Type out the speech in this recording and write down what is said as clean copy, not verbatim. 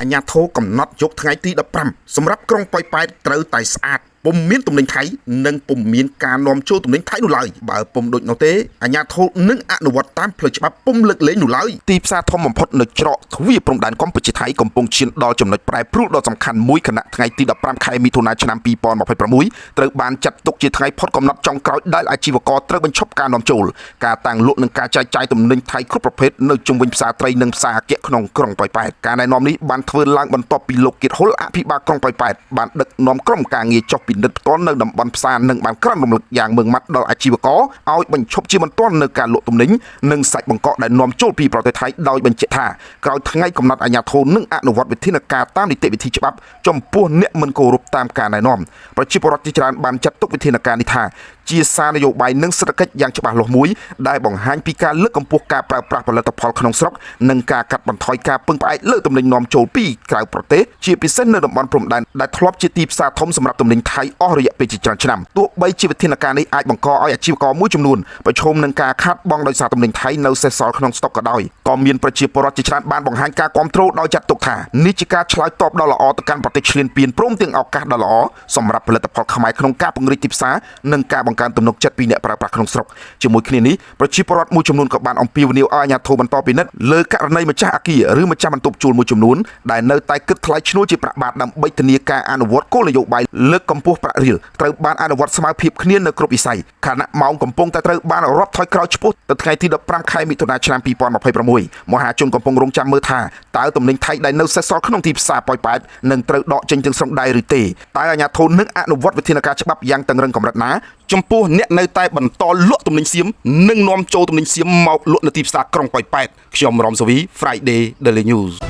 អាជ្ញាធរកំណត់យកថ្ងៃទី15សម្រាប់ក្រុងប៉ោយប៉ែតត្រូវតែស្អាតពុំមានទំនិញថៃនិងពុំមានការនាំចូលទំនិញថៃនោះឡើយបើពុំដូចនោះទេអាជ្ញាធរនឹងអនុវត្តតាមផ្លូវច្បាប់ពុំលើកលែងនោះឡើយទីផ្សារធំបំផុតនៅច្រកទ្វារព្រំដែនកម្ពុជាថៃកំពុងឈានដល់ចំណុចប្រែប្រួលដ៏សំខាន់មួយខណៈថ្ងៃទី15ខែមិថុនាឆ្នាំ2026ត្រូវបានចាត់ទុកជាថ្ងៃផុតកំណត់ចុងក្រោយដែលអាជីវករត្រូវបញ្ឈប់ការនាំចូលការតាំងលក់និងការចែកចាយទំនិញថៃគ្រប់ប្រភេទនៅជុំវិញផ្សារត្រីនិងផ្សារអគ្គក្នុងក្រុងប៉ោយប៉ែតការណែនាំនេះបានធ្វើឡើងបន្ទាប់ពីលោកគៀតហ៊ុលអភិបាលក្រុងប៉ោយប៉ែតបានដឹកនាំក្រុមការងារចុះពិនិត្យផ្ទាល់នៅតំបន់ផ្សារនិងបានក្រើនរំលឹកយ៉ាងម៉ឺងម៉ាត់ដល់អាជីវករឲ្យបញ្ឈប់ជាបន្ទាន់នៅការលក់ទំនិញនិងសាច់បង្កកដែលនាំចូលពីប្រទេសថៃដោយបញ្ជាក់ថាក្រោយថ្ងៃកំណត់អាជ្ញាធរនឹងអនុវត្តវិធានការតាមនីតិវិធីច្បាប់ចំពោះអ្នកមិនគោរពតាមការណែនាំប្រជាពលរដ្ឋជាច្រើនបានចាត់ទុកវិធានការនេះថាជាសារនយោបាយនិងសេដ្ឋកិច្ចយ៉ាងច្បាស់លាស់មួយដែលបង្ហាញពីការលើកកម្ពស់ការប្រើប្រាស់ផលិតផលក្នុងស្រុកនិងការកាត់បន្ថយការពឹងផ្អែកលើទំនិញនាំចូលពីក្រៅប្រទេសជាពិសេសនៅតំបន់ព្រំដែនដែលធ្លាប់ជាទីផ្សារធំសម្រាប់ទំនិញថៃអស់រយៈពេលជាច្រើនឆ្នាំទោះបីជាវិធានការនេះអាចបង្កឲ្យអាជីវករមួយចំនួនប្រឈមនឹងការខាតបង់ដោយសារទំនិញថៃនៅសេសសល់ក្នុងស្តុកក៏ដោយក៏មានប្រជាពលរដ្ឋជាច្រើនបានបង្ហាញការគាំទ្រដោយចាត់ទុកថានេះជាការឆ្លើយតបដ៏ល្អទៅកាន់ប្រទេសឈ្លានពានព្រមទាំងឱកាសដ៏ល្អសម្រាប់ផលិតផលខ្មែរក្នុងការពង្រីកទីផ្សារនិងការបង្កើនទំនុកចិត្តពីអ្នកប្រើប្រាស់ក្នុងស្រុកជាមួយគ្នានេះប្រជាពលរដ្ឋមួយចំនួនក៏បានអំពាវនាវឲ្យអាជ្ញាធរបន្តពិនិត្យលើករណីម្ចាស់អគារឬម្ចាស់បន្ទប់ជួលមួយចំនួនដែលនៅតែគិតថ្លៃឈ្នួលជាប្រាក់បាតដើម្បីធានាការអនុវត្តគោលនយោបាយលើកកម្ពស់ប្រាក់រៀលត្រូវបានអនុវត្តស្មើភាពគ្នានៅគ្រប់វិស័យខណៈម៉ោងកំពុងតែត្រូវបានរាប់ថយក្រោយឆ្ពោះទៅថ្ងៃទី15ខែមិថុនាឆ្នាំ2026មហាជនកំពុងរងចាំមើលថាតើទំនិញថៃដែលនៅសេសសល់ក្នុងទីផ្សារប៉ោយប៉ែតនឹងត្រូវដកចេញទាំងស្រុងដែរឬទេតើអាជ្ញាធរនឹងអនុវត្តវិធានការច្បាប់យ៉ាងតឹងរឹងកម្រិតណាចំពោះអ្នកនៅតែបន្តលក់ទំនិញសៀមនិងនាំចូលទំនិញសៀមមកលក់នៅទីផ្សារក្រុងប៉ោយប៉ែតខ្ញុំរ៉មសាវី Friday Daily News។